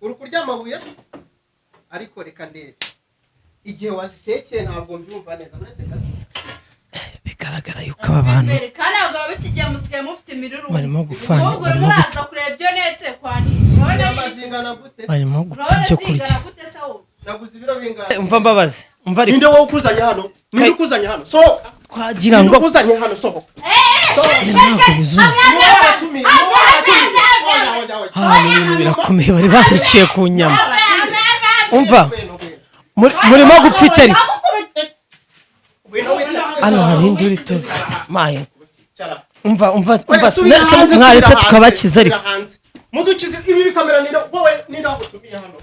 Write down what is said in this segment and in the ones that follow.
Uri kurya amabuye se? Ariko reka ndebe igihe wazitekeye, ntabwo mbyumva neza, uretse gato. Bigaragara yuko aba bantu Kandi ntabwo baba bikigiye, musigaye mufite imirurumba. barimo gufana, Ahubwo urimo barimo gupfa, uraza kureba ibyo netse kwa nini. Urabona Inyama ari ibiki? zingana gute? barimo gupfa Urabona ibyo kurya. zingana gute se wowe? Naguze ibiro bingana? Umva mbabaze, umva ariko. Ninde wowe ukuzanye hano? Ninde ukuzanye hano? Sohoka! Twagira Ninde ngo ukuzanye hano? Sohoka! Ntabwo bizuba. Ni wowe watumiye, ni wowe watumiye. Oya, oya, oya. Ah, ni ibintu birakomeye, bari bandiciye ku nyama. Umva. Ngwino, ngwino. Murimo gupfa iki ariko? Ngwino wicare. Hano hari indi uri tu maye. Icara. Umva, umva, Oya, umva. subira Se hanze, mwaretse subira hanze, tukabakiza ariko. subira hanze. Mudukize ibi bikamera. Ninde wowe? Ninde wagutumiye hano?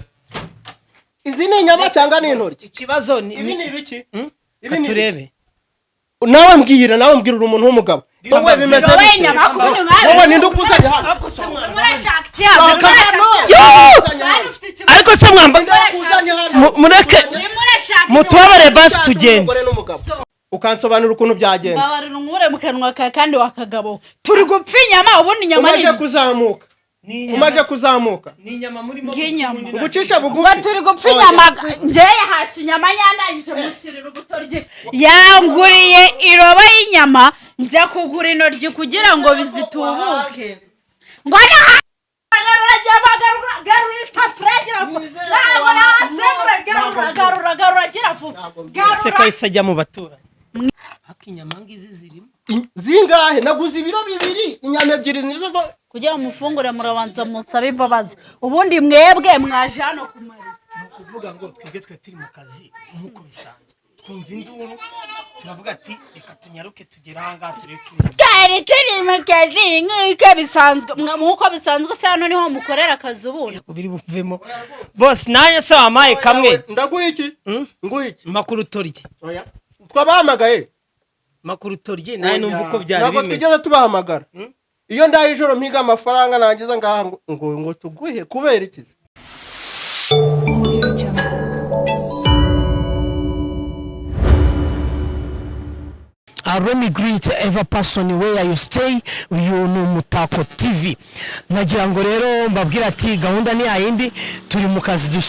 Izi ni inyama cyangwa ni intoryi? Ikibazo ni Ibi ni ibiki? Ibi ni Turebe. Nawe mbwira, nawe mbwira, uri umuntu w'umugabo wowe, bimeze Wowe bite? inyama kubona nkawe. Wowe ninde ukuzanye hano? Murashaka iki hano? Sohoka hano! Yo! Ukuzanye hano? Ariko se mwamba Ninde wakuzanye hano? Mureke Murashaka mutubabare basi tugende. Umugore n'umugabo, ukansobanurira ukuntu byagenze. Mbabarira unkure mu kanwa kawe kandi wakagabo. Turi gupfa inyama, ubundi inyama ni Umaze kuzamuka, umaze kuzamuka. Ni inyama murimo. Bw'inyama. Ngucisha Ngo bugufi. turi gupfa inyama, njyewe hasi inyama yandangije mushyirira ubutoryi, yanguriye irobo y'inyama, njya kugura intoryi kugira ngo bizitubuke, ngo garura garura garura garura isafuriya, gira vuba, ntabwo nabyemura, garura garura garura, gira vuba. Se Garura. Kahise ajya mu baturanyi, ariko inyama ngizi zirimo. Zingahe? Naguze ibiro 2, inyama ebyiri nizo Kugira ngo mufungure murabanza musabe imbabazi. Ubundi mwebwe mwaje hano kumara iki? Ni ukuvuga ngo twebwe twe turi mu kazi nk'uko bisanzwe, twumva induru, turavuga ati reka tunyaruke tugere aha ngaha turebe ko ibintu Twari turi mu kazi nk'uko bisanzwe. Nk'uko bisanzwe se hano niho mukorera akazi ubundi? Biri buvemo bose. Nanjye se wampaye kamwe? Ndaguha iki? Nguha iki? Makuru toryi. Oya, twabahamagaye. Makuru toryi, nawe numva uko byari Ntabwo bimeze. twigeze tubahamagara. Iyo ndaye ijoro mpiga amafaranga nangiza ngaha ngo tuguhe kubera iki se? Let me greet every person where you stay. Uyu ni Umutako TV. Nagira ngo rero mbabwire ati gahunda ni yayindi, turi mu kazi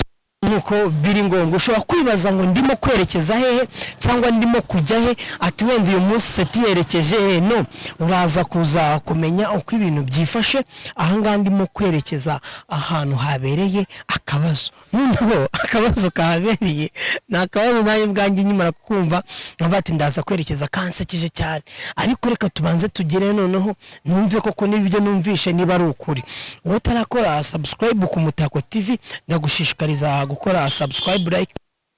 nk'uko biri ngombwa. Ushobora kwibaza ngo ndimo kwerekeza hehe cyangwa ndimo kujya he, ati wenda uyu munsi seti yerekeje he? No uraza kuza kumenya uko ibintu byifashe. Ahangaha ndimo kwerekeza ahantu habereye akabazo. Noneho akabazo kahabereye ni akabazo nanjye ubwanjye nkimara kumva nkavuga ati ndaza kwerekeza, kansekeje cyane. Ariko reka tubanze tugere, noneho numve koko niba ibyo numvishe niba ari ukuri. Wowe utarakora subscribe ku Mutako TV, ndagushishikariza gukora subscribe, like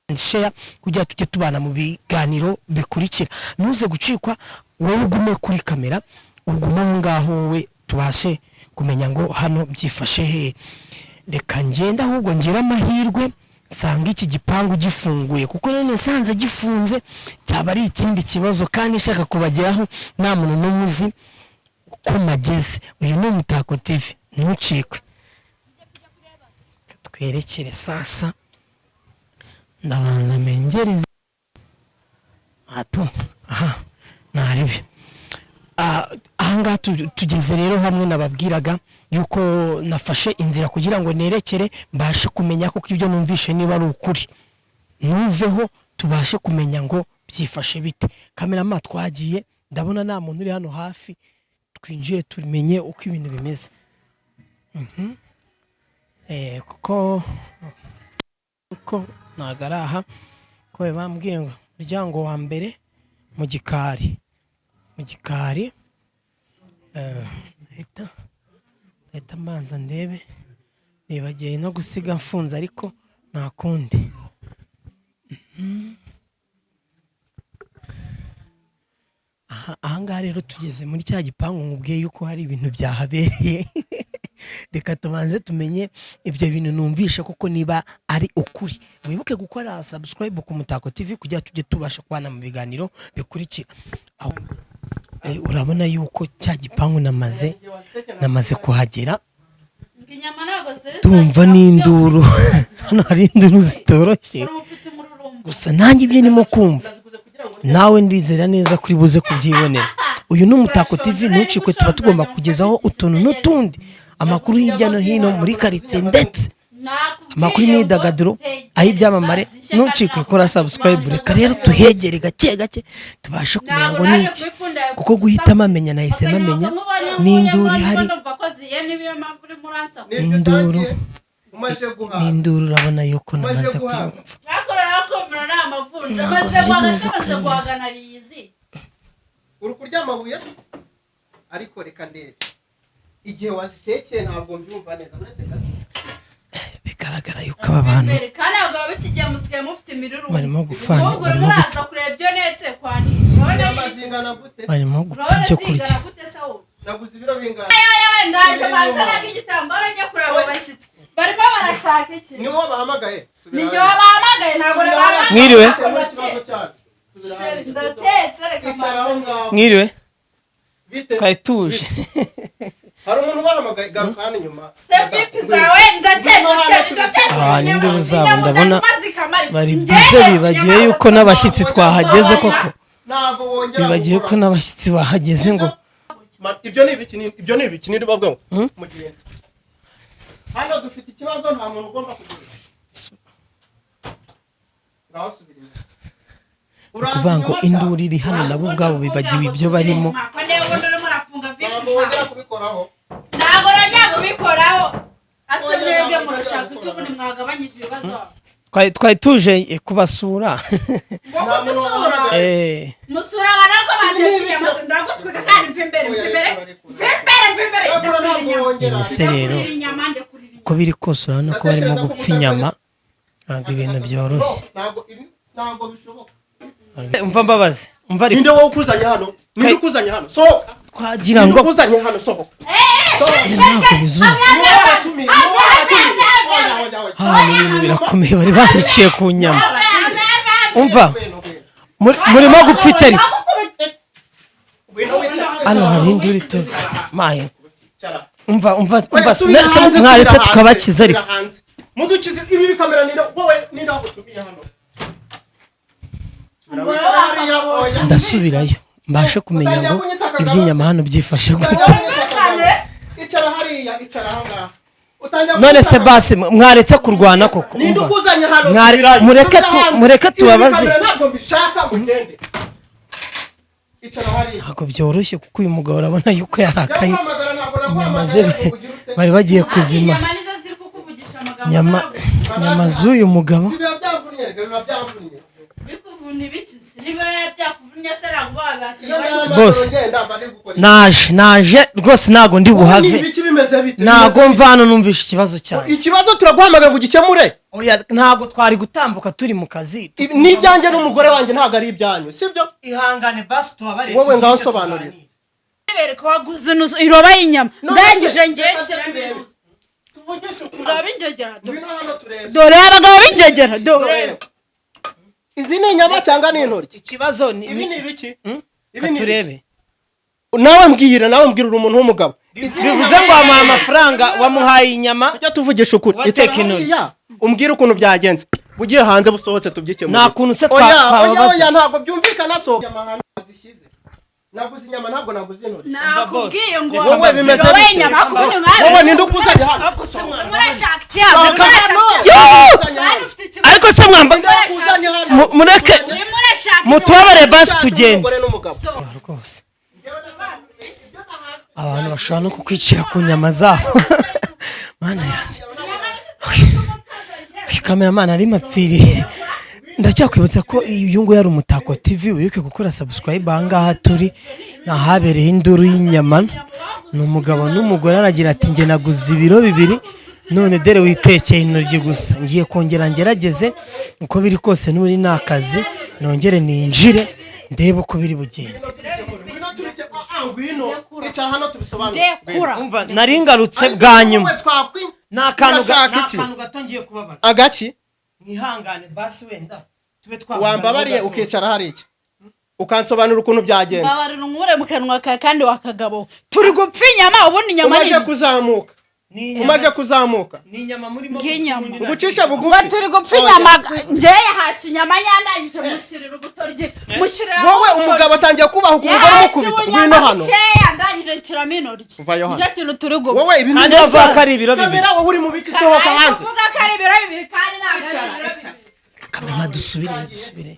and share kugira tujye tubana mu biganiro bikurikira, ntuze gucikwa. Wowe ugume kuri kamera, ugume aho ngaho wowe, tubashe kumenya ngo hano byifashe hehe. Reka ngende, ahubwo ngire amahirwe nsanga iki gipangu gifunguye, kuko none nsanze gifunze cyaba ari ikindi kibazo, kandi nshaka kubageraho nta muntu n'umwe uzi ko mageze. Uyu ni Umutako TV, ntucikwe. Reka twerekere sasa, ndabanza mengereze hato aha ntarebe. Ahangaha tugeze rero hamwe nababwiraga yuko nafashe inzira kugira ngo nerekere mbashe kumenya koko ibyo numvishe niba ari ukuri. Ntuveho, tubashe kumenya ngo byifashe bite. Kamerama, twagiye, ndabona nta muntu uri hano hafi, twinjire tumenye uko ibintu bimeze. Kuko ntabwo ari aha ko bambwiye ngo umuryango wa mbere mu gikari, mu gikari. Ndahita mbanza ndebe, nibagiwe no gusiga mfunze, ariko nta kundi. Aha ahangaha rero tugeze muri cya gipangu nkubwiye yuko hari ibintu byahabereye. Reka tubanze tumenye ibyo bintu numvishe kuko niba ari ukuri. Wibuke gukora subscribe ku Mutako TV kugira tujye tubasha kubana mu biganiro bikurikira. Urabona yuko cya gipangu namaze kuhagera. Inyama ntabwo ziri. Tumva n'induru, hano hari induru zitoroshye. Ufite umururumba. Gusa nanjye ibyo ndimo kumva, nawe ndizera neza kuri buze kubyibonera. Uyu ni Umutako TV, ntucikwe, tuba tugomba kugezaho utuntu n'utundi, amakuru hirya no hino muri karitsiye ndetse Amakuru y'imyidagaduro, aho ibyamamare, ntucikwe, kora subscribe. Reka rero tuhegere gake gake tubashe kumenya ngo ni iki, kuko guhitamo amenya nahise namenya n'induru ihari. Nibyo. Induru. Utangiye, umaze guhaga. N'induru urabona yuko namaze guhaga. kuyumva. Ntabwo biri buze kwemera. Uri kurya amabuye se? Ariko reka ndebe igihe wazitekeye, ntabwo mbyumva neza, uretse gato. Bigaragara yuko aba bantu Kandi abagabo b'iki gihe musigaye mufite imirurumba. barimo gufana, Ahubwo urimo barimo uraza kureba ibyo netse kwani urabona Inyama ari ibiki? zingana gute? Barimo gupfa Urabona ibyo kurya. zingana gute se wowe? Naguze ibiro bingana? Yewe, ndaje banzanaga igitambaro njya kureba abo bashyitsi barimo barashaka iki. Ni wowe bahamagaye? Subira Ni njye hariya. wabahamagaye, ntabwo Subira bahamagaye. hariya. Mwiriwe. Ukemure ikibazo cyacu. Subira hariya. Ndatetse, reka Icara aho mbanze. ngaho. Mwiriwe. Bite? Twari tuje. Hari umuntu ubahamagaye? Garuka hano inyuma. Sepipi zawe, ndatetse sheri, ndatetse. Ah, n'induru zabo Inyama ndabona udatuma zikamara. bari Njye bize, ndetse bibagiwe inyama yuko n'abashyitsi twahageze koko. Ntabwo wongera Bibagiwe ko gukora. n'abashyitsi bahageze ngo Ibyo ni ibiki? Ibyo ni ibiki? Ninde ubabwira ngo mugende? Hano dufite ikibazo, nta muntu ugomba kugenda. Ngaho subira inyuma. Uraza Kuvuga ngo inyuma induru cyane. iri hano, nabo ubwabo bibagiwe ibyo barimo. Ko niba ubundi urimo urafunga Ntabwo vipi wongera zawe? kubikoraho. Ntabwo nongera kubikoraho. Ase Oya, mwebwe ntabwo murashaka nongera icyo? Ubundi mwagabanyije ibibazo. Twari tuje kubasura. Ngo Nta muntu kudusura? wahamagaye. Eh, Musura abantu ko batetse inyama se? Ndagutwika kandi. Mva imbere, mva imbere, mva imbere, mva imbere. Ntabwo Ndakurira ntabwo inyama. wongera. Ibi se rero, Ndakurira inyama, ndakurira inyama. uko biri kose urabona ko barimo gupfa inyama, ntabwo ibintu byoroshye. No, ntabwo ibi ntabwo bishoboka. Umva mbabaze, umva ariko. Ninde wowe ukuzanye hano? Ninde ukuzanye hano? Sohoka! Twagira Ninde ngo ukuzanye hano? Sohoka! Ntabwo bizuba. Ni wowe wabatumiye, ni wowe wabatumiye. Oya, oya, oya. Ah, ni ibintu birakomeye, bari baniciye ku nyama. Umva, Ngwino, ngwino. murimo gupfa iki ariko? Ngwino wicare. Hano hari induru ito maye. Icara. Umva, umva, umva. Oya, subira Se hanze, mwaretse subira hanze, tukabakiza ariko. subira hanze. Mudukize ibi bikamera. Ninde wowe? Ninde wagutumiye hano? Subira wicare hariya, oya. Ndasubirayo mbashe kumenya ngo iby'inyama hano byifashe gute. Utangira kunyita Kagabo. Icara hariya, icara aho ngaho. Utangira None se kunyita. basi mwaretse kurwana koko? Ninde Umva. ukuzanye hano? Mware- Subirayo. mureke Subira hanze. mureke Ibi tubabaze. bikamera ntabwo mbishaka, mugende. Icara hariya. Ntabwo byoroshye kuko uyu mugabo urabona yuko yarakaye. Ndaguhamagara, ntabwo Inyama ze naguhamagaye ngo ugire ute. bari bagiye kuzima. Inyama nizo ziri kukuvugisha amagambo. Nyama, Ntabwo. inyama z'uyu mugabo. Biba byamvunnye, reka, biba byamvunnye. Bikuvuna ibiki se? Niba byakuvunye se, ntabwo wabasha. Iyo nari Boss. ngenda mba ndi gukora iki? Naje, naje rwose, ntabwo ndi Ubu ni buhave. ibiki bimeze bite? Ntabwo Bimeze mva hano numvishe ikibazo cyane. bite? Ikibazo turaguhamagara ngo ugikemure. Oya, ntabwo twari gutambuka turi mu kazi. Ni ibyanjye n'umugore wanjye, ntabwo ari ibyanyu, sibyo? Ihangane basi, tubabare. Wowe ngaho nsobanurira. Bereka waguze inusu iroba y'inyama. None Ndangije se, ngiye reka se nshyiramo turebe. inusu. Tuvugishe ukuri. Abagabo b'ingegera, dore. Ngwino hano turebe. Dore abagabo b'ingegera, dore. Turebe. Izi ni inyama cyangwa ni intoryi? Ikibazo ni Ibi ni ibiki? Hmm? Ibi ni Turebe. Nawe mbwira, nawe mbwira, uri umuntu w'umugabo. Izi ni Bivuze ngo wamuhaye amafaranga, wamuhaye inyama. Tujya tuvugisha ukuri. Wateka Icara intoryi. hariya, umbwire ukuntu byagenze, ugiye hanze busohotse tubyikemure. Nta kuntu se Oya, oya, twababaza? oya, ntabwo byumvikana. Sohoka. Inyama ahantu zishyize, naguze inyama, ntabwo naguze intoryi. Nakubwiye ngo Wowe bimeze iroba bite? y'inyama akubwira nkawe. Wowe ninde ukuzanye hano? Murashaka iki hano? Sohoka hano. Yoo! Ukuzanye hano. Ufite ikibazo. Ariko se mwamba Ninde wakuzanye hano? Mureke Murashaka iki? mutubabare basi tugende. Umugore n'umugabo. Rwose abantu bashobora no kukwicira ku nyama zabo. Mana yanjye, uyu kameramani arimo apfiriye. Ndacyakwibutsa ko uyu nguyu ari Umutako TV, wibuke gukora subscribe. Ahangaha turi ni ahabereye induru y'inyama, ni umugabo n'umugore. Aragira ati: "Njye naguze ibiro 2, none dore witekeye intoryi gusa. Ngiye kongera ngerageze, uko biri kose n'uri ni akazi, nongere ninjire ndebe uko biri bugende." Ngwino tureke, ngwino icara hano tubisobanure. Ndekura. Umva, nari ngarutse bwa nyuma. Wowe Ni akantu Urashaka ni iki? akantu gato ngiye kubabaza. Agaki? Mwihangane basi, wenda tube twavugana Wambabariye gato. ukicara hariya ukansobanurira ukuntu byagenze. Mbabarira unkure mu kanwa kawe kandi wakagabo. Turi gupfa inyama, ubundi inyama ni Umaze kuzamuka. Ni inyama. Umaze kuzamuka. Ni inyama murimo. Ng'inyama. Ugucisha Ngo bugufi. turi gupfa inyama. Njyewe hasi inyama yandangije, mushyirira ubutoryi, mushyirira. Wowe umugabo atangiye kubaha umugore umukubita. Ngwino hano. Bukeya ndangije nshyiramo intoryi. Vayo hano. Nicyo kintu turi gupfa. Wowe ibi Kandi bavuga ko ari ibiro bibiri. Kamera, wowe uri mu biti, sohoka Ari hanze. kuvuga ko ari ibiro bibiri kandi ntabwo ari ibiro bibiri. Kamera, dusubire, dusubire,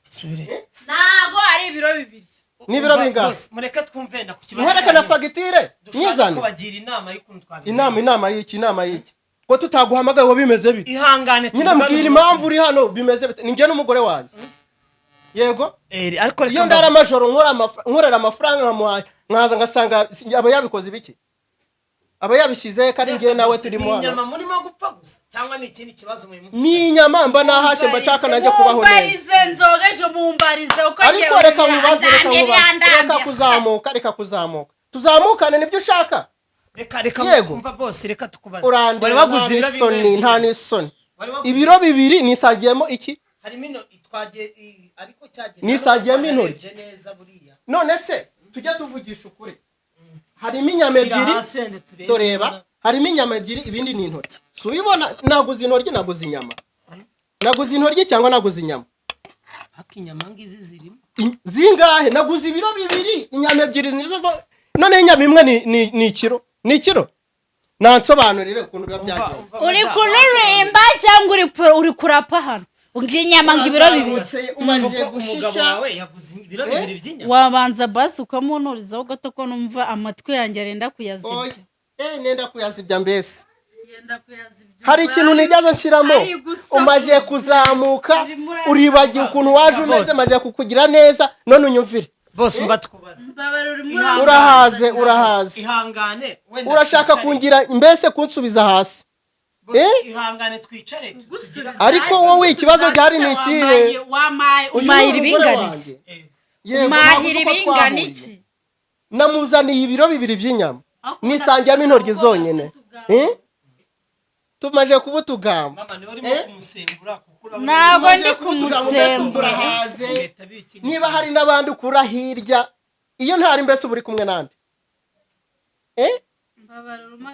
dusubire. Ntabwo ari ibiro bibiri. Ni ibiro bingahe? Bose, mureke twumve na ku kibazo. Mwereke na fagitire. Dushaka Nyizane. ko bagira inama y'ukuntu twabigenza. Inama, inama y'iki? Inama y'iki ko tutaguhamagaye? Ngo bimeze bite? Ihangane. Nyine mbwira impamvu uri hano, bimeze bite? Ni njye n'umugore wanjye, yego. Ariko reka Iyo ndara amajoro nkorera amafaranga nkamuhaye, nkaza ngasanga aba yabikoze ibiki, aba yabishyize ko ari njye nawe turimo Ni hano. inyama murimo gupfa gusa cyangwa ni ikindi kibazo mwe mufite? Ni inyama mba nahashye, mba nshaka nanjye kubaho neza. Mumbarize nzogeje, mumbarize uko Ariko njyewe reka nkubaze, reka birandambye, nkubaze, reka birandambye. kuzamuka, reka kuzamuka, tuzamukane, nibyo ushaka? Reka, reka. Yego. Umva bose, reka tukubaze. Urandeba. Wari waguze Nta ibiro n'isoni. bibiri? Nta n'isoni. Wari waguze- Ibiro bibiri nisangiyemo iki? Harimo ino twagiye ariko cyagiye. Nisangiyemo intoryi. Narebye neza buriya. None se tujye tuvugisha ukuri, harimo inyama Shyira ebyiri. hasi wenda turebe. Doreba, harimo inyama ebyiri, ibindi ni intoryi. Si ubibona? Naguze intoryi, naguze inyama, naguze intoryi cyangwa naguze inyama? Ariko inyama ngizi zirimo. Zingahe? Naguze ibiro bibiri, inyama ebyiri nizo noneho inyama imwe ni ikiro, ni ikiro. Nansobanurire ukuntu biba byagenze. Uri kuririmba cyangwa uri kurapa hano ngo inyama, ngo ibiro bibiri? Urazamutse, umajije Kuko umugabo gushisha. wawe yaguze ibiro bibiri by'inyama. Wabanza basi ukamunurizaho gato ko numva amatwi yanjye arenda kuyazibya. Oya, nenda kuyazibya mbese. Yenda kuyazibya. Hari ikintu nigeze nshyiramo. Ari gusakuza. Umajije kuzamuka, Urimo uribagiwe ukuntu waje umeze. Majije kukugira neza, none unyumvire. Bose, umva tukubaze. Mbabara, urimo. Ihangane. Urahaze, urahaze. Ihangane wenda Urashaka twicare. kungira mbese kunsubiza hasi. Bose, Eh? ihangane twicare Gusubiza Ariko wowe ikibazo gihari ni ikihe? Wamaye Uyu ni umahira umugore ibingana wanjye. iki? Yego, Umahira ntabwo uzi uko ibingana twahuye. iki? Namuzaniye ibiro bibiri by'inyama, nisangiyemo intoryi zonyine. Eh? Tumaze kuba utugamba. Mama niwe urimo Eh? kumusembura kuko urabona Ntabwo Tumaze ndi kuba utugamba, mbese ubwo kumusembura. urahaze. Leta bikindi. Niba hari n'abandi ukura hirya, iyo ntari mbese uba uri kumwe nande? Eh?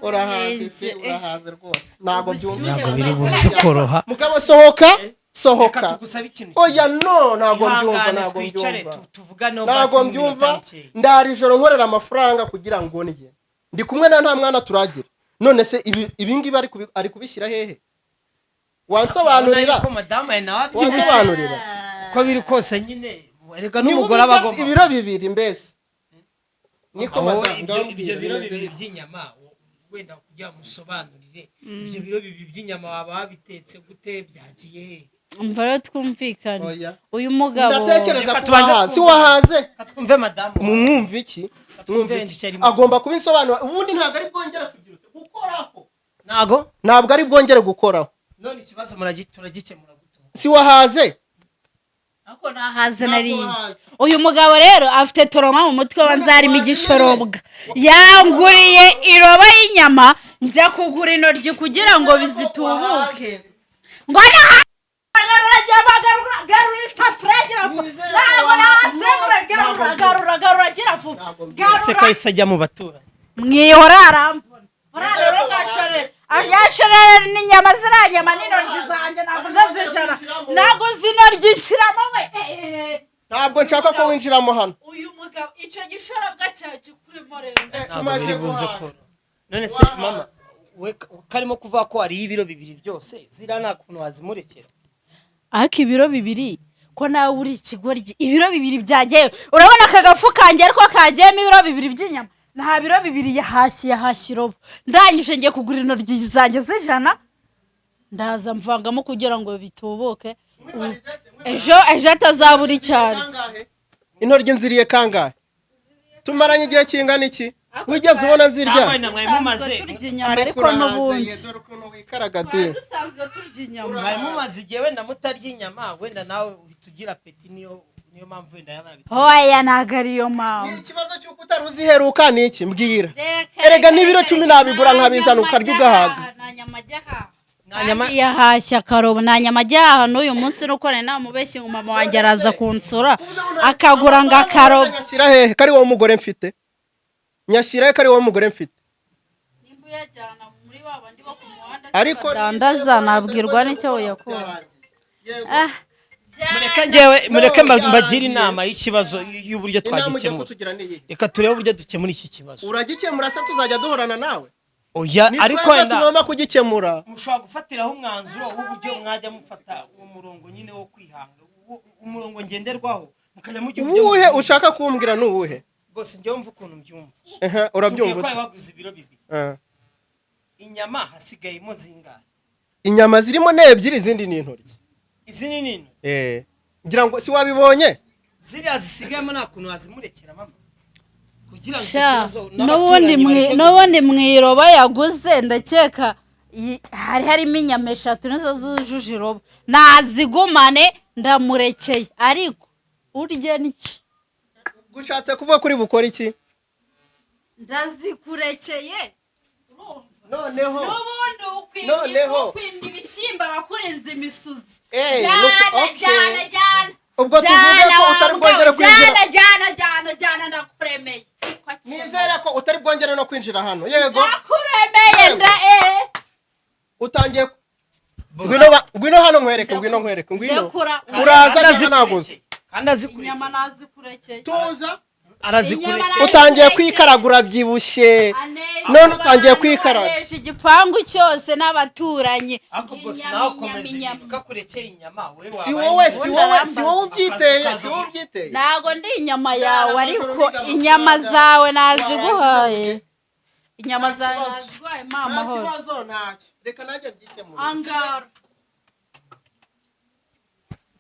Urahaze pe, urahaze rwose, ntabwo byumva. Ntabwo biri buze koroha. Mugabo, sohoka. Reka Sohoka. tugusabe ikintu. Oya, no, ntabwo mbyumva. Ihangane Ntabwo twicare mbyumva. tuvuganeho Ntabwo basi mu minota mbyumva. mikeya. Ndara ijoro nkorera amafaranga kugira ngo ndye, ndi kumwe na nta mwana turagira. None se ibi ngibi ari kubishyira hehe? Wansobanurira? Urabona yuko madamu yawe nawe abyibushye. Wansobanurira? Uko biri kose nyine erega Niba n'umugore aba ubizi agomba ibiro bibiri mbese niko Aho madamu ibyo ndababwira, biro bimeze bibiri bite? by'inyama, wenda kugira ngo musobanurire ibyo biro bibiri by'inyama waba wabitetse gute, byagiye he? Umva rero, twumvikane. Oya. Uyu mugabo Ndatekereza Reka ko tubanze wahaze, si twumve. wahaze? Reka twumve madamu. Mwumva iki? Twumve Mwumva iki? icyo arimo. Agomba kubisobanura, ubundi ntabwo ari bwongere kugira ute gukoraho. Ntago. Ntabwo ari bwongere gukoraho. None ikibazo turagikemura gute? Si wahaze? Ariko nahaze, Ntabwo nariye. wahaze. Uyu mugabo rero afite trauma mu mutwe wa nzarimo igishorobwa. Yanguriye irobo y'inyama, njya kugura intoryi kugira ngo bizitubuke, ngo garura garura garura isafuriya, gira vuba. Ntabwo nahatsembura. Garura, garura, garura, gira vuba. Ese Garura. kahise ajya mu baturanyi. Mwihora arambona buriya rero, ngashore yashorera n'inyama, ziriya nyama n'intoryi zanjye naguze zijana, naguze intoryi nshyiramo we. Ntabwo nshaka ko winjiramo hano. Uyu mugabo icyo gishorobwa cyawe kikurimo rero. Ntabwo biri buze koroha. None se mama we karimo kuvuga ko hariyo ibiro bibiri byose, ziriya nta kuntu wazimurekera? Ariko ibiro bibiri, ko nawe uri ikigoryi, ibiro bibiri byagiye? Urabona aka gafu kanjye ariko kagiyemo ibiro bibiri by'inyama? Nta biro bibiri yahashye, yahashye irobo. Ndangije ngiye kugura intoryi zanjye z'ijana, ndaza mvangamo kugira ngo bitubuke, ejo ejo atazabura icyaryo. Intoryi nziriye kangahe? Tumaranye igihe kingana iki? Wigeze ubona nzirya? Cyangwa wenda mwari mumaze Dusanzwe turya inyama, ariko urahaze, n'ubundi ye, dore ukuntu wikaraga de. Dusanzwe turya inyama. Mwari mumaze igihe wenda mutarya inyama, wenda nawe uhita ugira appétit, niyo mpamvu wenda yaba yabiteye. Hoya, ntabwo ariyo mpamvu. Ikibazo cy'uko utari uziheruka ni iki? Mbwira erega, n'ibiro 10 nabigura nkabizana ukarya ugahaga. Nta nyama ajya ahaha. Nta nyama- Kandi yahashye akarobo, nta nyama ajya ahaha n'uyu munsi. Nuko nari namubeshye ngo mama wanjye araza kunsura akagura ngo akarobo. Nyashyira hehe kari wowe mugore mfite? Nyashyira he kari wowe mugore mfite? Nimba uyajyana muri Ariko Dandaza, nabwirwa n'icyo uyakura. Yego. Ah, Mureke ngewe, mureke Byarangiye. mbagire inama y'ikibazo, y'uburyo Inama ugiye twagikemura. kutugira ni iyihe? Reka turebe uburyo dukemura iki kibazo. Uragikemura se? Tuzajya duhorana nawe? Oya, Ni ariko twebwe wenda tugomba kugikemura. Mushobora gufatiraho umwanzuro w'uburyo mwajya mufata uwo murongo nyine wo kwihanga, umurongo ngenderwaho, mukajya mujya uburyo Uwuhe ushaka kumbwira ni uwuhe? Bose njyewe mva ukuntu mbyumva. Ehe, urabyumva Tubwiye ko ute? waguze ibiro 2. Ah. Inyama hasigayemo zingahe? Inyama zirimo ni ebyiri, izindi ni intoryi. Izi ni nini? Eh, ngira ngo si wabibonye? Ziriya zisigayemo nta kuntu wazimurekera mama, kugira ngo icyo Sha, kibazo n'ubundi n'abaturanyi bareke? N'ubundi mu irobo yaguze ndakeka hari harimo inyama eshatu, nizo zujuje irobo. Nazigumane, ndamurekeye, ariko urye n'iki? Gushatse kuvuga kuri bukore iki? Ndazikurekeye, urumva? Noneho N'ubundi ukwimye Noneho. ukwimye ibishyimbo, abakurenza imisuzi. Eh, Jyana, okay. jyana, jyana. Ubwo tuvuge Jyana, ko utari wa bwongere mbwa we, kwinjira. Jyana, jyana, jyana, jyana, ndakuremeye. Nizere ko utari bwongere no kwinjira hano, yego? Ndakuremeye. Yego. Nda eh. Utangiye. Ngwino ngwino hano nkwereke, ngwino nkwereke, ngwino. Ndekura. Uraza Kandi cyangwa naguze? Kandi azikurekeye. Inyama nazikurekeye. Tuza. Arazikurekeye. Inyama. Utangiye kwikaragura, byibushye. None utangiye kwikaraga. Anesha igipangu cyose n'abaturanyi. Ariko bose Inyama, nawe inyama, ukomeza inyama. ibintu kakurekeye inyama we. Si wowe, si wowe, si wowe ubyiteye, si wowe ubyiteye. Ntago ndi inyama yawe, ariko Amajoro inyama niga zawe amafaranga. naziguhaye, inyama zawe Nta kibazo. naziguhaye mpa Nta amahoro. kibazo, ntacyo, reka nanjye mbyikemure. Angara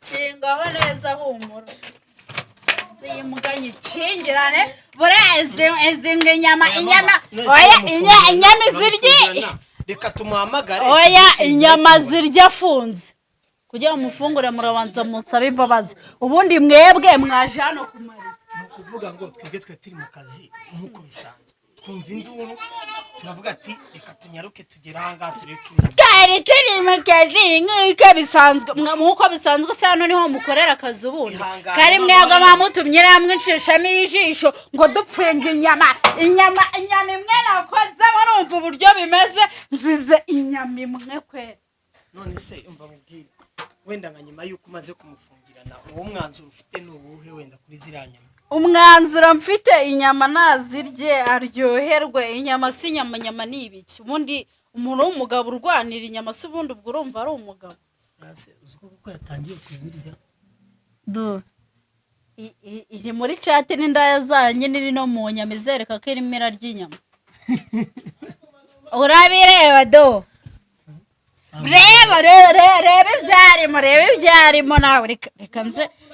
kingaho neza, humura, zimbwa nyikingirane buriya izi ngo inyama, inyama, oya, inyama izirye. Reka tumuhamagare. Oya, inyama zirya afunze. Kugira ngo mufungure murabanza munsabe imbabazi. Ubundi mwebwe mwaje hano kumara iki? Ni ukuvuga ngo twebwe twe turi mu kazi nk'uko bisanzwe, twumva induru, turavuga ati reka tunyaruke tugere aha ngaha turebe ko ibintu. Twari turi mu kazi nk'uko bisanzwe. Nk'uko bisanzwe se hano niho mukorera akazi ubundi? Ihangane, Kari mama. mwebwe mwamutumye mwincishamo ijisho ngo dupfuye, ngo inyama, inyama, inyama imwe nakozemo. Numva uburyo bimeze, nzize inyama imwe kwera. None se umva mubwire, wenda nka nyuma y'uko umaze kumufungirana, uwo mwanzuro ufite ni uwuhe wenda kuri ziriya nyama? Umwanzuro mfite, inyama nazirye aryoherwe. Inyama si inyama, nyama ni ibiki? Ubundi umuntu w'umugabo urwanira inyama si ubundi ubwo urumva ari umugabo? Uzi ko kuko yatangiye kuzirya. Do. Iri muri chat n'indaya zanyu, n'iri no mu nyama izereka ko irimo irarya inyama. Urabireba do, reba, reba, reba, reba ibyarimo, reba ibyarimo nawe.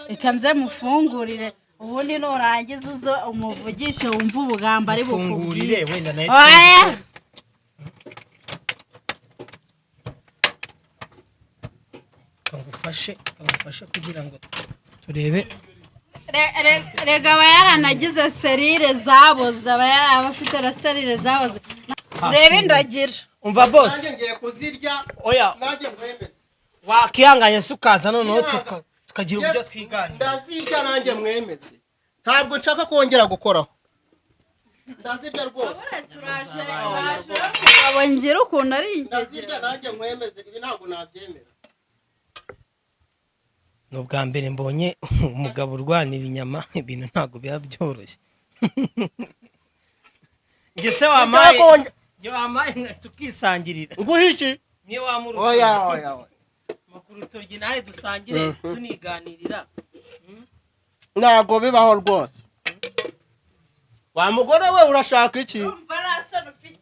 Reka nze mufungurire, ubundi nurangiza uze umuvugishe wumve ubugambo ari bukubwire. Fungurire wenda nawe. Oya. Kangufashe kugira ngo turebe. Rega aba yaranagize serire zaboze, aba afite na serire zaboze. Urebe indagira. Umva boss. Nanjye ngiye kuzirya. Oya. Nanjye nkwemeze. Wakihanganye se ukaza noneho tukagira uburyo twiganira? Ndazirya nanjye mwemeze, ntabwo nshaka kongera gukoraho, ndazirya rwose. Umugabo ngira ukuntu ari ingegera. Ndazirya nanjye nkwemeze, ibi ntabwo nabyemera. Ni ubwa mbere mbonye umugabo urwanira inyama, ibintu ntabwo biba byoroshye. Njye se wampaye, njye wampaye tukisangirira. Nguhe iki? Niyo wamura. Oya, oya, oya. Makuru urutoryi nawe dusangire tuniganirira. Ntabwo bibaho rwose. Wa mugore we, urashaka iki? Urumva nta soni ufite?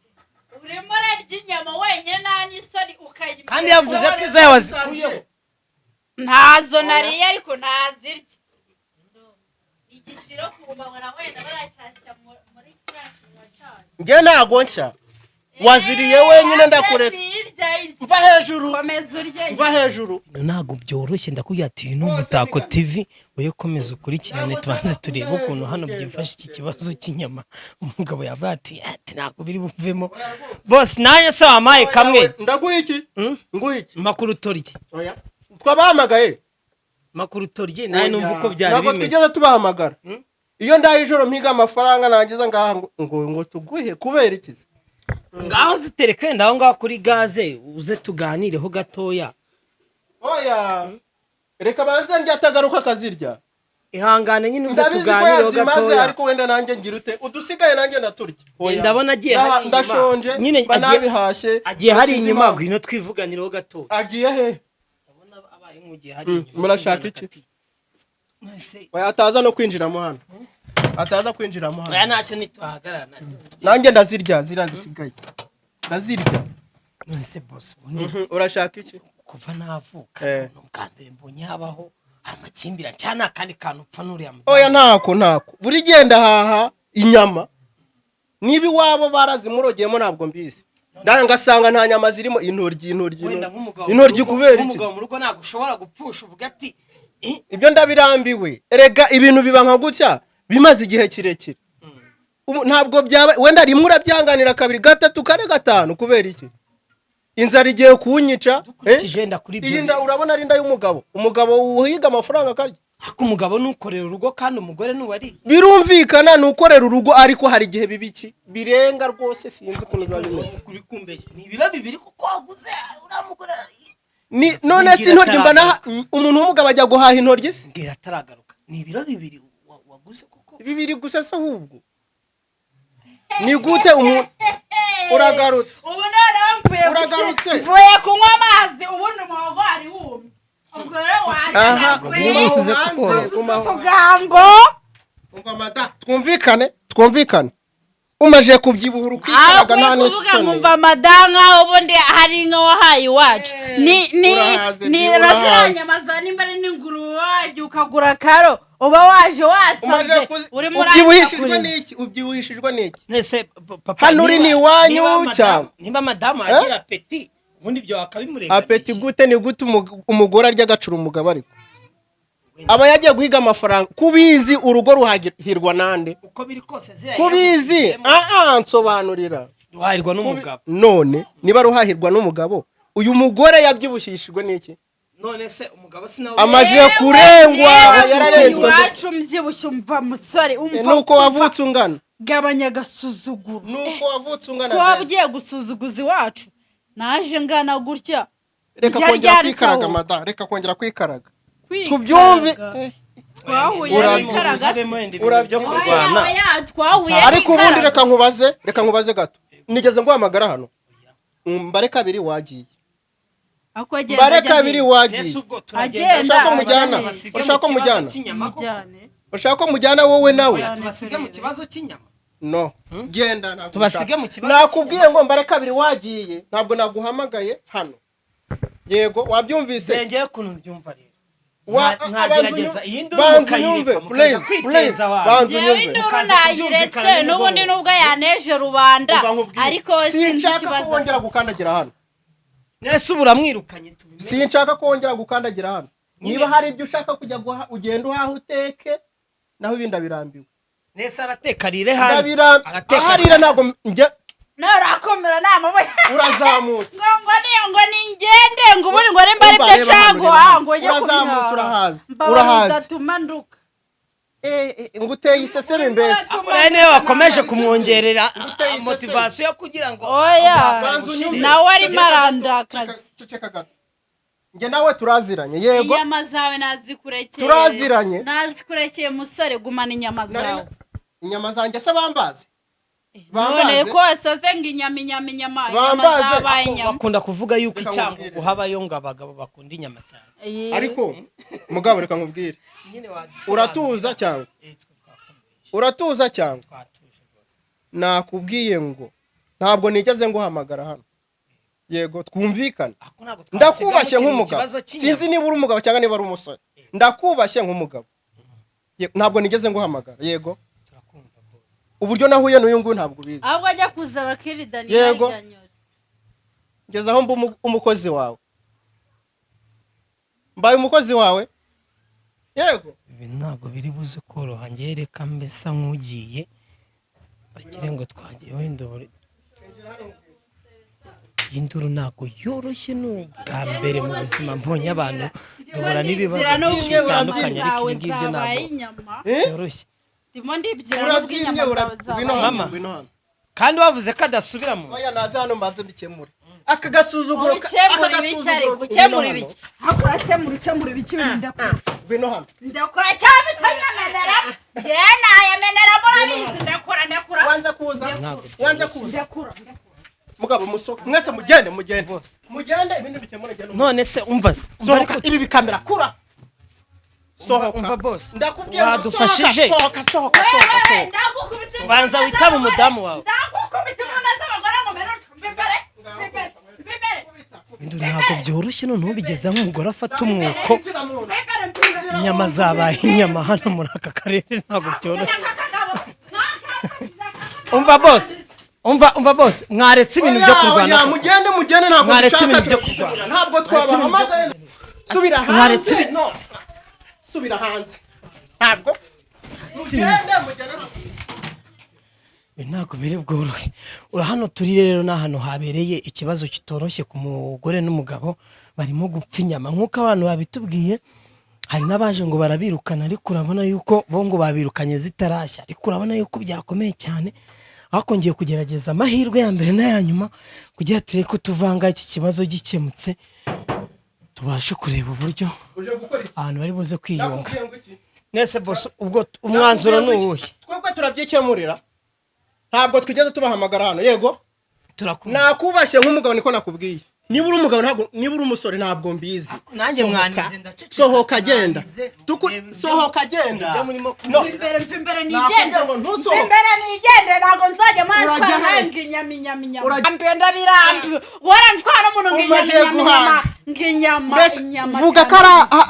Urimo urarya inyama wenyine, nta n'isoni, ukayimena. Kandi yavuze ko izo wazikuyeho. Ntazo nariye, ariko ntazirya. Igishiro ku mbabura wenda baracyashya muri kiriya kinwa cyayo. Njye ntago nshya, waziriye wenyine, ndakureka. Hirya, hirya. Mva hejuru. Komeza urye. Mva hejuru. Ntabwo byoroshye, ndakubwira ati uyu ni Umutako TV, wowe komeza ukurikirane, tubanze turebe ukuntu hano byifashe iki kibazo cy'inyama. Umugabo yavuga ati ntabwo biri buvemo. Bose nanjye se wampaye kamwe? Ndaguha iki? Hmm? Nguha iki? Makuru utorye. Oya, twabahamagaye. Makuru utorye nawe numva uko byari Ntabwo bimeze. twigeze tubahamagara. Hmm? Iyo ndaye ijoro mpiga amafaranga, nangiza ngaha ngo tuguhe kubera iki se? Ngaho zitereke wenda aho ngaho kuri gaze, uze tuganireho gatoya. Oya, reka banze ndya, atagaruka akazirya. Ihangane nyine, uze Ndabizi ko tuganireho yazimaze, gatoya. ariko wenda nanjye ngira ute, udusigaye nanjye ndaturya. Oya. Ndabona agiye hariya inyuma. Ndashonje. Nyine Mba nabihashye. Agiye hari Sinzi inyuma. impamvu. Ngwino twivuganireho gatoya. Agiye he? Ndabona abaye nk'ugiye hari inyuma. Murashaka Sinzi iki? nakatiye. None Oya, ataza no kwinjiramo hano, ataza kwinjiramo hano. Oya, ntacyo, ntituhagarara. Nanjye ndazirya, ziriya zisigaye ndazirya. None se boss, ubundi Urashaka iki? kuva navuka, ni ubwa mbere mbonye habaho amakimbirane cyangwa ni akandi kantu upfa n'uriya mudamu? Oya, ntako, ntako. Buri gihe ndahaha inyama, niba iwabo barazimurogeyemo ntabwo mbizi. Ngasanga nta nyama zirimo, intoryi, intoryi, Wenda intoryi. nk'umugabo mu Intoryi rugo- kubera iki? Nk'umugabo mu rugo ntabwo ushobora gupfusha uvuga ati "Eh, Ibyo ndabirambiwe. Erega ibintu biba nka gutya bimaze igihe kirekire. Ntabwo byaba, wenda rimwe urabyanganira, kabiri, gatatu, kane, gatanu, kubera iki? Inzara igiye kunyica, eh? Dukurikije wenda kuri ibyo Iyi nda urabona ari inda y'umugabo? Umugabo uhiga amafaranga akarya. Ariko umugabo nukorera urugo kandi umugore nuwariye. Birumvikana, ni ukorera urugo, ariko hari igihe biba iki, birenga rwose, sinzi ukuntu biba bimeze. Uri kumbeshya, ni ibiro 2 kuko waguze uriya mugore. Ni none si intoryi mba umuntu w'umugabo ajya guhaha intoryi se? Mbwira ataragaruka, ni ibiro 2 waguze kuko? 2 gusa se? Ahubwo ni gute umuntu uragarutse? Ubu noneho mvuye Uragarutse? Mvuye kunywa amazi, ubundi umuhogo wari wumye, ubwo rero Aha, waje gumaho hanze, gumaho. utugambo. Umva mada, twumvikane, twumvikane. Umaze kubyibuhura ukikaraga, nta Aho kuvuga n'isoni. nkumva mada, nkaho ubundi hari inka wahaye iwacu, ni Urahaze, ni urahaze. ziriya nyama za nimba ari n'ingurube, wajya ukagura karo, uba waje Umaze wasaze, urimo Ubyibuhishijwe uransakuriza. n'iki? Ubyibuhishijwe n'iki? Nese papa, Hano uri ni iwanyu cyangwa? Niba madamu agira appétit, ubundi ibyo wakabimurenganisha. Appétit gute? Ni gute umugore arya agacura umugabo? Ariko aba yagiye guhiga amafaranga, kubizi urugo ruhahirwa nande? Uko biri kose ziriya Kubizi yagushyizemo, aha nsobanurira. Ruhahirwa n'umugabo. None niba ruhahirwa n'umugabo, uyu mugore yabyibushishijwe n'iki? None se umugabo sinawe? Amaje kurengwa, Yewe, yararenzwe. iwacu mbyibushye, umva musore, umva. Nuko wavutse ungana. Gabanya agasuzuguro. Nuko wavutse ungana. Twaba Mbese. ugiye gusuzuguza iwacu, naje ngana gutya. Reka Ryari kongera ryari kwikaraga. sawa? Mada, reka kongera kwikaraga. Kwikaraga. Tubyumve. Twahuye n'ikaraga se? Urabyo kurwana. Oya, oya, twahuye Ariko ubundi n'ikaraga. reka nkubaze, reka nkubaze gato. Nigeze nguhamagara hano? Mbare kabiri wagiye. Ako agenda Mbare ajya kabiri he? wagiye. Ese ubwo Agenda, turagenda Ushaka ko mujyana? tubasige mu Ushaka ko kibazo mujyana? cy'inyama koko? Mujyane. Ushaka ko mujyana wowe nawe? Mujyane. Tubasige mu kibazo cy'inyama? No, genda, ntabwo Tubasige nshaka. mu kibazo. Nakubwiye ngo mbare kabiri wagiye, ntabwo naguhamagaye hano. Yego, wabyumvise? Nengeye ukuntu mbyumva rero, Banza mwagerageza iyi nduru banza mukayireka, unyumve, mukaza please, kwiteza please, abantu. banza Njyewe unyumve. induru Mukaza nayiretse kubyumvikana n'ubundi nimugoroba. nubwo yaneje rubanda, Umva nkubwire. ariko we sinzi Sinshaka ko ikibazo. wongera gukandagira hano. Nese ubu uramwirukanye, tubimenye. Sinshaka ko wongera gukandagira hano. Nyine. Niba hari ibyo ushaka kujya guha, ugenda uhaha uteke, naho ibindi ndabirambiwe. Nese arateka arire hanze? Ndabirambiwe. Arateka. Aharira ntabwo njya. Narakomera namabuye. Urazamutse. Ngo ni ngo ningende, ngo ubundi ngo nimba ari Umva, byo reba hano, caguha reba hano. ngo njye Urazamutse, kubihaha. urahaza, Mbabarira, urahaza. udatuma nduka. Ngo uteye iseseme mbese. Uriya niwe wakomeje kumwongerera Uteye iseseme. motivation kugira ngo Oya. Banza unyumve. Nawe arimo Ceceka gato, arandakaza. ceceka gato. Njye nawe turaziranye, yego? Inyama zawe nazikurekeye. Turaziranye. Nazikurekeye musore, gumana inyama zawe. Inyama zanjye se bambaze? None Bambaze. ko wasaze ngo inyama, inyama, inyama, inyama Bambaze. zabaye inyama. Bakunda kuvuga yuko Reka icyangugu nkubwire. habayo ngo abagabo bakunda inyama cyane. Ariko mugabo, reka nkubwire. Nyine wadusobanurira. Uratuza cyangwa? Twe twakumvise. Uratuza cyangwa? Twatuje rwose. Nakubwiye ngo ntabwo nigeze nguhamagara hano, yego? Twumvikane. Ako ntabwo twasiga Ndakubashye mukiri mu nk'umugabo. kibazo cy'inyama. Sinzi niba uri umugabo cyangwa niba ari umusore, ndakubashye nk'umugabo. Ntabwo nigeze nguhamagara, yego? Turakumva boss. Uburyo nahuye n'uyu nguyu ntabwo ubizi. Ahubwo ajya kuza bakiridani. Yego. Ngeze aho mba umukozi wawe, mbaye umukozi wawe, yego? Ibi ntabwo biri buze koroha. Ngewe reka mbesa nk'ugiye, bagire ngo twagiye wenda iyi nduru ntabwo yoroshye. Ni ubwa mbere mu buzima mbonye abantu duhura n'ibibazo byinshi bitandukanye, ariko ibi ngibyo ntabwo inyama. Eh? byoroshye. Ndimo ndibwira n'ubwo Urabyimye. inyama zawe Ngwino zabaye. hano. Mama. Ngwino hano. Kandi bavuze ko adasubira mu Oya, naze hano mbanze mbikemure aka gasuzuguro. Ukemura ibiki? Ariko ukemura ibiki? Ariko urakemura, ukemura ibiki? Ibintu ndakora. Ngwino hano. Ndakora cyangwa bitanyamenera, njyewe nayamenera, murabizi. Ndakora, ndakora. Wanze kuza. Ntabwo. Wanze kuza. Ndakura. Mugabo muso mwese, mugende, mugende, mugende, ibindi bikemure, genda. None se umva se, umva. Sohoka. Ariko Ibi bikamera kura, sohoka. Umva boss. Ndakubwiye ngo Wadufashije. sohoka, sohoka, sohoka, Wewe, sohoka. ndagukubita imbunda Banza witabe z'abagore. umudamu wawe. Ndagukubita imbunda z'abagore ngo mbere mva imbere, mva imbere, mva imbere. Ibintu ntabwo byoroshye. Noneho bigeze aho umugore afata umwuko. Mva imbere, mva imbere. Inyama zabaye inyama hano muri aka karere, ntabwo byoroshye. Umva boss, umva, umva boss, mwaretse ibintu byo kurwana. Oya, mugende, mugende, ntabwo Mwaretse dushaka. ibintu byo kurwana. Ntabwo twabahamagaye. Subira Mwaretse hanze. No, subira hanze, ntabwo. Mugende, mugende. Ibi ntabwo biri bworohe. Hano turi rero ni ahantu habereye ikibazo kitoroshye ku mugore n'umugabo, barimo gupfa inyama nk'uko abantu babitubwiye. Hari n'abaje ngo barabirukana, ariko urabona yuko bo ngo babirukanye zitarashya, ariko urabona yuko byakomeye cyane. Ariko ngiye kugerageza amahirwe ya mbere n'aya nyuma kugira turebe ko tuvanga iki kibazo gikemutse, tubashe kureba uburyo Uje gukora iki? abantu bari buze kwiyunga. Nakubwiye ngo iki? Nese boss, ubwo umwanzuro ni uwuhe? Twebwe turabyikemurira, ntabwo twigeze tubahamagara hano, yego. Turakumva. Nakubashye nk'umugabo, niko nakubwiye. Niba uri umugabo, ntabwo, niba uri umusore, ntabwo mbizi. Nanjye Sohoka. mwanize, ndaceceka. Sohoka, genda. Mwanize, Sohoka, genda. Ibyo murimo. No. Mva imbere, mva imbere. Nakubwiye Nigende. ngo Mva ntusohoke. imbere nigende, ntabwo nzajya murantwara. Urajya he? Ngo inyama, inyama, inyama. Ndambiwe, ndabirambiwe warantwara umuntu ngo inyama. Umaze Inyama, guhaga. inyama, ngo inyama. Mbese Inyama. vuga ko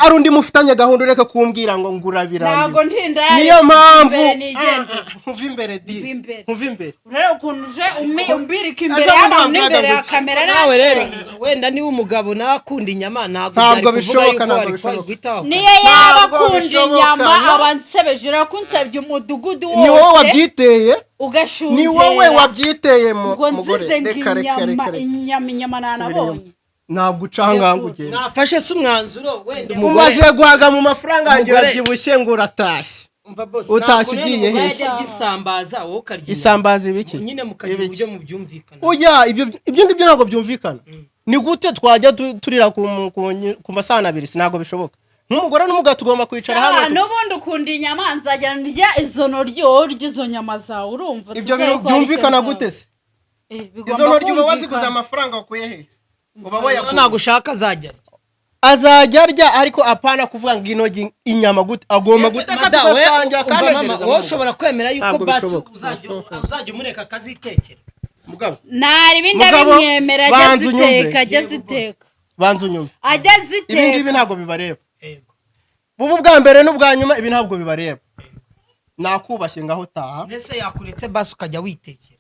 ari undi mufitanye gahunda, ureke kumbwira ngo ngurabirambiwe. Ntabwo ntinda. Niyo mpamvu. Imbere nigende. Nkuva imbere di. Mva imbere. Nkuva imbere. Urebe ukuntu uje umbirika imbere Ejo bundi y'abantu wambwiraga n'imbere ya ngo iki? kamera. Nawe rero wenda niba umugabo nawe akunda inyama, ntabwo Ntabwo byari kuvuga bishoboka, yuko ntabwo wari bishoboka. guhita wakora. Niyo yaba Ntabwo akunda bishoboka, inyama, no. aba ansebeje, urakunsebye umudugudu Ni wowe wose wabyiteye. ugashungera. Ni wowe wabyiteye mu Ngo mugore. nzize ngo Reka, reka, inyama, reka, reka. inyama, inyama nanabonye. Ntabwo uca ahangaha ngo ugende. Nafashe se umwanzuro wenda umugore Umaze guhaga mu mafaranga yanjye, urabyibushye ngo uratashye. Umva boss. Utashye Ntabwo rero ugiye umugore hehe? ajya arya isambaza, wowe ukarya inyama. Isambaza ibiki? Nyine mukagira Ibiki? uburyo mubyumvikana. Oya, ibyo ngibyo ntabwo byumvikana. Ni gute twajya turira ku masahani abiri? Ntabwo bishoboka. Nk'umugore n'umugabo tugomba kwicara hamwe. N'ubundi ukunda inyama, nzajya ndya izo noryi, wowe urya izo nyama zawe, urumva? Ibyo Tuzere bintu ko hari icyo byumvikana nzaba. gute se? Eh, bigomba Izo ntoryi uba waziguze kumvikana. amafaranga wakuye he? Uba wayakuye. Ntabwo ushaka azajya arya. Azajya arya, ariko apana kuvuga ngo intoryi, inyama gute, agomba guteka Mada, we- tugasangira umva kandi mama, agereza wowe mu ushobora kwemera yuko Ntabwo basi bishoboka. uzajya umureka akazitekera? Mugabo. Naribi. Mugabo, Ndabimwemera, ajya banza unyumve. aziteka, ajya aziteka. Banza unyumve. Ajya Ibi ngibi aziteka. ntabwo bibareba. Yego. Bubu bwa mbere n'ubwa nyuma, ibi ntabwo bibareba. Nakubashye, ngaho taha. Mbese yakuretse basi ukajya witekera?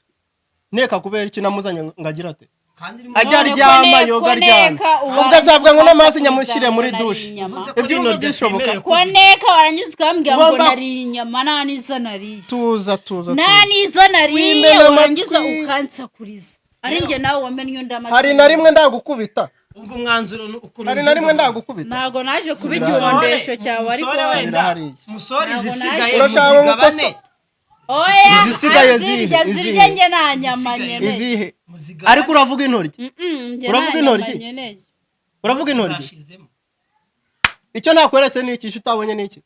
Neka kubera iki? Namuzanye ngo agira ate? Kandi urimo. Ajya None ko aryama, yoga ko aryama. neka uba Ubwo azavuga ngo n'amazi ukaza nyamushyire muri kuzana dushe. inyama. Uvuze ko Ibyo rino urumva bishoboka? ryatemerewe Ko neka warangiza ukambwira ngo nariye inyama, nta n'izo nariye. Tuza, tuza, Nta tuza. n'izo nariye. Wimena Warangiza amatwi. ukansakuriza, ari njye nawe wamennye undi amatwi. Hari na rimwe ndagukubita? Umva umwanzuro ukuntu Hari na rimwe ndagukubita? Ntabwo naje kuba igihondesho cyawe, ariko Musore wenda Subira hariya. musore, Ntabwo izisigaye naje. Urashaka muzigabane. Oya. Izisigaye Azirya. zihe? Zirya. Izihe? Njye nta nyama Izisigaye. nkeneye. Izihe? Muzigabane. Ariko uravuga intoryi. Mm-mm, njye Uravuga nta nyama intoryi? nkeneye. Uravuga intoryi. Zashizemo. Icyo nakweretse ni iki? Icyo utabonye ni iki?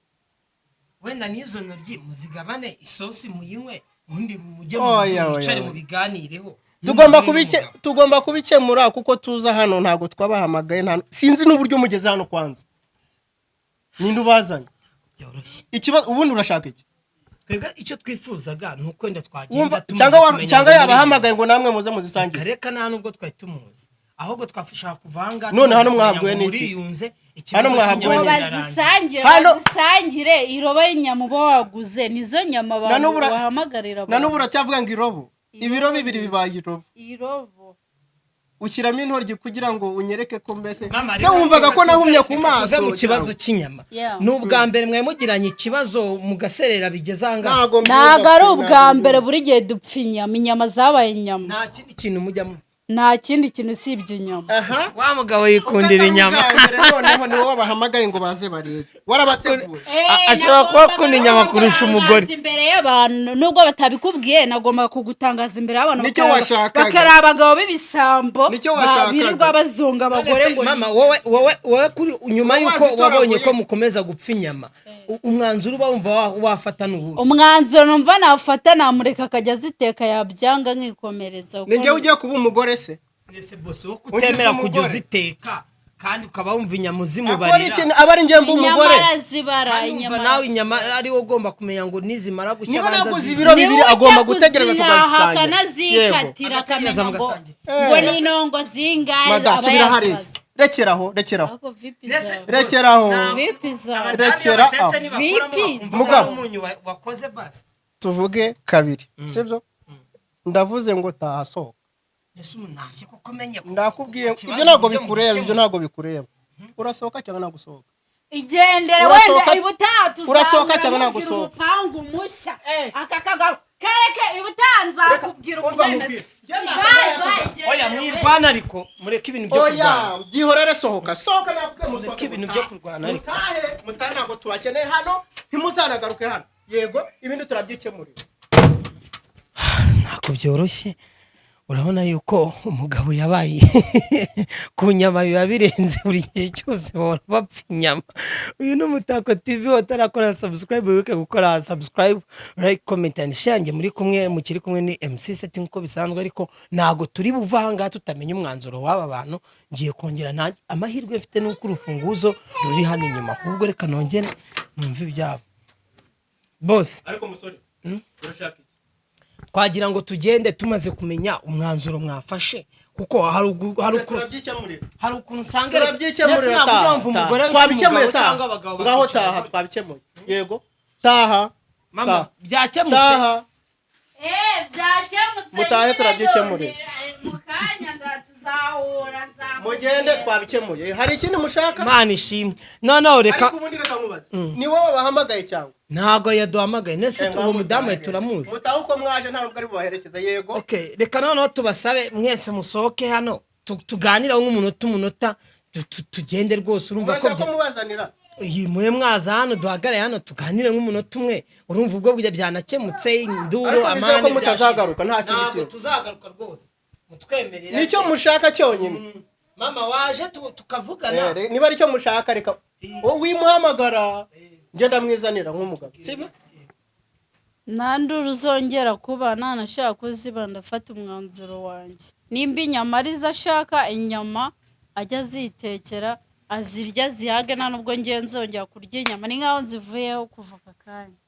Wenda n'izo ntoryi muzigabane, isosi muyinywe, ubundi mujye mu Oya, nzu oya, mwicare oya. mubiganireho. Tugomba N'umugore n'umugabo. Tugomba kubikemura kuko tuza hano ntabwo twabahamagaye, nta sinzi n'uburyo mugeze hano. Kwanza ninde ubazanye? Byoroshye. Ikibazo, ubundi urashaka iki? Twebwe icyo twifuzaga ni uko wenda twagenda Wumva tumaze cyangwa kumenya cyangwa ngo yabahamagaye ngo namwe muze muzisangire? Reka, nta nubwo twari tumuzi, ahubwo twashaka kuva aha ngaha None tumaze hano kumenya mwahabwiwe ngo n'iki? muriyunze, ikibazo Hano mwahabwiwe cy'inyama n'iki? kirarangiye. Bazisangire. Bazisangire irobo y'inyama uba waguze, nizo nyama Na abantu n'ubu bahamagarira na n'ubu abantu. uracyavuga ngo irobo, ibiro bibiri bibaye irobo. Irobo. Ushyiramo intoryi kugira ngo unyereke ko mbese Mama, se wumvaga reka ko nahumye ku reka maso. tuve mu kibazo cy'inyama. Yeah. Ni ubwa mbere mwari mugiranye ikibazo mugaserera bigeze aha ngaha? Ntago mbyumva Ntabwo ari pe, ubwa ntago mbere. mbyumva. Buri gihe dupfa inyama, inyama zabaye inyama. Nta kindi kintu mujya mu Nta kindi kintu usibye inyama. Aha. Wa mugabo yikundira inyama. Ubwo atari ubwa mbere, noneho ni wowe bahamagaye ngo baze barebe, warabateguye. Ashobora kuba akunda inyama kurusha umugore. Nagombaga imbere y'abantu, nubwo batabikubwiye, nagombaga kugutangaza imbere y'abantu. Nicyo washakaga. Bakari abagabo b'ibisambo Nicyo washakaga. birirwa bazonga abagore ngo Mama, wowe kuri nyuma Wowe yuko wazitoraguye. wabonye ko mukomeza gupfa inyama, umwanzuro uba wumva wafata ni uwuhe? Umwanzuro numva nafata, namureka akajya aziteka, yabyanga nkikomereza. Ni njyewe ugiye kuba umugore se? Ese bose, wo kutemera Ugize kujya umugore. uziteka kandi ukaba wumva inyama Akora uzimubarira? iki? Aba ari njye mba Inyama umugore? arazibara. Kandi wumva Inyama nawe inyama ari wowe ugomba kumenya ngo nizimara gushya Niba banza naguze zize. ibiro Niwe bibiri ujya agomba gutegereza kuzihaha, tugasangira. akanazikatira, Agategereza akamenya ngo mugasangira. ngo ni inongo zingahe Mada, aba subira hariya. yazibaze. Rekeraho, rekeraho. Ahubwo vipi Mbese- zawe? Rekeraho. Vipi zawe? Abadamu iyo Rekera batetse aho. ntibakuramo, Vipi? bakumva ko Mugabo. ari umunyu wakoze basi. Tuvuge kabiri, sibyo? Ndavuze ngo taha, sohoka. Ese umuntu ntashye kuko menye Ndakubwiye ku kibazo ibyo ntabwo uburyo bikureba, ibyo mugikemura. ntabwo bikureba. Urasohoka cyangwa ntabwo usohoka? Igendere. Urasohoka- Wenda ibutaha urasohoka tuzahura cyangwa ntabwo nkubwira usohoka? umupangu mushya. Aka kagabo kareke, ibutaha nzakubwira Umva uburyo nkubwire. bimeze. Bye, bye, Oya, igendere. mwirwana, ariko mureke ibintu byo Oya, kurwana. byihorere, sohoka, sohoka, nakubwiye musohoke. Mureke ibintu byo kurwana ariko. Mutahe, mutahe, ntabwo tubakeneye hano, ntimuzanagaruke hano. Yego, ibindi turabyikemurira. Ntabwo byoroshye, urabona yuko umugabo yabaye ku nyama, biba birenze, buri gihe cyose bahora bapfa inyama. Uyu ni Umutako TV. Utarakora subscribe, wibuke gukora subscribe, like, comment and share. Njye muri kumwe, mukiri kumwe ni MC Seti nk'uko bisanzwe, ariko ntabwo turi buve aha ngaha tutamenya umwanzuro w'aba bantu. Ngiye kongera nta amahirwe mfite nuko urufunguzo ruri hano inyuma, ahubwo reka nongere numve ibyabo bose. Ariko musore, urashaka iki? Twagira ngo tugende tumaze kumenya umwanzuro mwafashe, kuko hari Turabyikemurira. hari ukuntu usanga Turabyikemurira. Mbese ntabwo Taha, urumva umugore taha. arusha Twabikemuye, umugabo taha. cyangwa abagabo Ngaho bakica taha. abagore. Twabikemuye, yego, taha. Mama, Taha. byakemutse. Taha. Eh, byakemutse. Mutahe, Nyine. turabyikemurira. None, mu kanya nga tuzahura, nzakubwira. Mugende, twabikemuye. Hari ikindi mushaka? Imana ishimwe. Noneho reka Ariko ubundi reka nkubaze, ni wowe bahamagaye cyangwa? Ntabwo yaduhamagaye nese Eh, uwo mudamu mutahe. turamuzi. Mutahe uko mwaje, nta nubwo ari bubaherekeze, yego. Okay, reka noneho tubasabe mwese musohoke hano, tuganireho nk'umunota, umunota, tugende rwose, urumva ko Murashaka ko mubazanira? Iyi mwe mwaza hano, duhagarare hano tuganire nk'umunota umwe, urumva ubwo byanakemutse, induru, Ariko nizere amande ko mutazagaruka, nta kindi Ntabwo kintu. tuzagaruka rwose, mutwemerera. Nicyo mushaka cyonyine. Mama, waje tukavugana. Eh, niba aricyo mushaka, reka wowe wimuhamagara, ngenda mwizanira nk'umugabo, sibyo? Nta nduru uzongera kuba, nanashaka kuziba ndafata umwanzuro wanjye. Nimba inyama arizo ashaka, inyama ajya azitekera, azirya zihage, nta nubwo ngiye nzongera kurya inyama, ni nkaho nzivuyeho kuva aka kanya.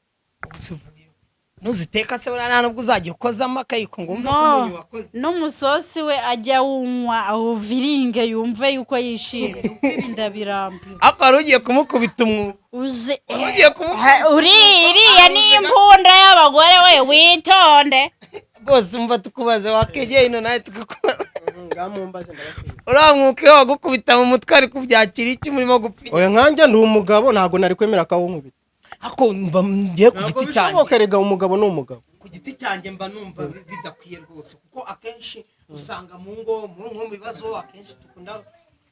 Ntuziteka se buriya, nta nubwo uzajya ukozamo akayiko ngo wumve ko No, umunyu wakoze? N'umusosi we ajya awunywa awuviringe, yumve yuko yishimye, kuko ibi ndabirambiwe. Ariko wari ugiye kumukubita umwuka. Uzi Wari ugiye kumukubita. Uriya ni imbunda y'abagore, we witonde. Bose, umva tukubaze, wakegeye ino nawe tukakubaza. Ngamumbaze, ndabasubiza. Uriya mwuka iyo wagukubita mu mutwe, ari kubyakira iki murimo gupfa? Oya, nkanjye ndi umugabo, ntabwo nari kwemera akawunkubita. Ariko mba ngiye ku Ntabwo giti cyanjye. bishoboka erega, umugabo ni umugabo. Ku giti cyanjye mba numva bidakwiye rwose, kuko akenshi usanga mu ngo, mu nko mu bibazo, akenshi dukunda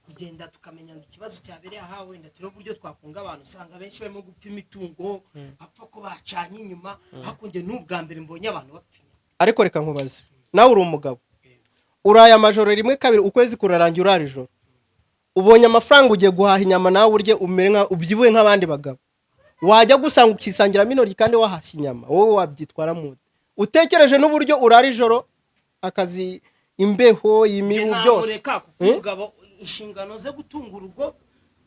kugenda tukamenya ngo ikibazo cyabereye aha, wenda turebe uburyo twakunga abantu. Usanga benshi barimo gupfa imitungo, bapfa ko bacanye inyuma. Ariko njye ni ubwa mbere mbonye abantu bapfa inyuma. Ariko reka nkubaze, nawe uri umugabo, uraye amajoro rimwe, kabiri, ukwezi kurarangira urara ijoro, ubonye amafaranga ugiye guhaha inyama nawe urye, umere nka ubyibuhe nk'abandi bagabo, wajya gusanga ukisangiramo intoryi kandi wahashye inyama, wowe wabyitwaramo ute? Utekereje n'uburyo urara ijoro, akazi, imbeho, imibu, byose. Namureka, kuko umugabo inshingano ze gutunga urugo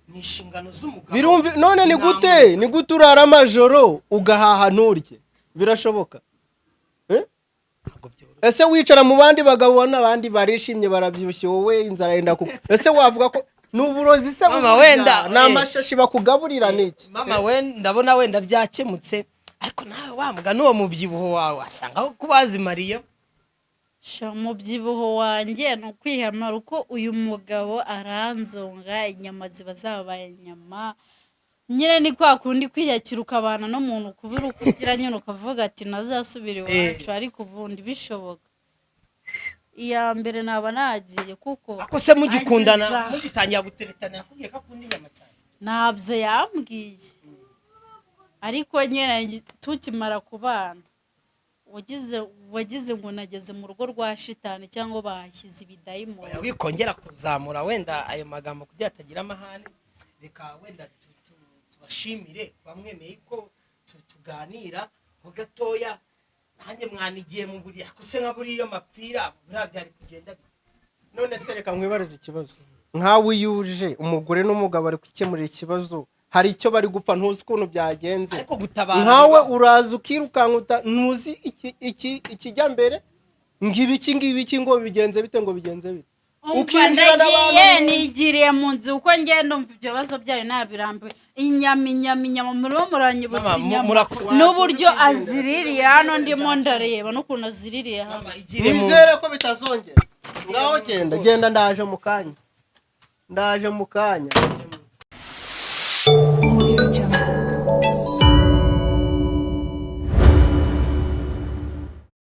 ni inshingano z'umugabo. Birumvi none ni gute, ni gute urara amajoro ugahaha nturye? Birashoboka? Eh? Ntabwo byoroshye. Ese wicara mu bandi bagabo, ubona abandi barishimye, barabyibushye, wowe inzara yenda kuko, ese wavuga ko ni uburozi se Mama, burya? wenda, Ni amashashi bakugaburira, ni iki? Mama we, ndabona wenda byakemutse, ariko nawe wa mugani, uwo mubyibuho wawe wasanga aho kubazimariye. Sha, umubyibuho wanjye ni ukwihamara uko uyu mugabo aranzonga, inyama ziba zabaye inyama nyine. Ni kwa kundi kwiyakira ukabana n'umuntu kubura uko ugira nyine, ukavuga ati nazasubira iwacu, ariko ubundi bishoboka. Iya mbere naba nagiye kuko Ako se mugikundana, Ageza. mugitangira guteretana, yakubwiye ko akunda inyama cyane? Ntabyo yambwiye, ariko nyine tukimara kubana wagize ngo nageze mu rugo rwa shitani cyangwa bahashyize ibidayimoni. Oya, wikongera kuzamura wenda ayo magambo kugira atagira amahane. Reka wenda tubashimire bamwemeye ko tuganira ho gatoya. Nanjye mwanigiye mu buriri, ariko se nka buriya iyo mapfira buriya byari kugenda bite? None se reka nkwibarize ikibazo: nkawe iyo uje, umugore n'umugabo bari gukemura ikibazo, hari icyo bari gupfa, ntuzi ukuntu byagenze. Ariko gutabara Nkawe uraza ukirukanka ntuzi ikijya mbere, ngo ibiki, ngo ibiki, ngo bigenze bite, ngo bigenze bite. Umva, Ukinjira n'abantu ndagiye, nigiriye mu nzu kuko ngenda umva ibyo bibazo byayo nabirambiwe. Inyama, inyama, inyama, murimo muranyibutsa Mama, inyama murakoze. n'uburyo aziririye hano. Ndimo ndareba n'ukuntu aziririye hano. Mama, igire mu Nizere ko bitazongera. Ngaho genda, genda, ndaje mu kanya, ndaje mu kanya.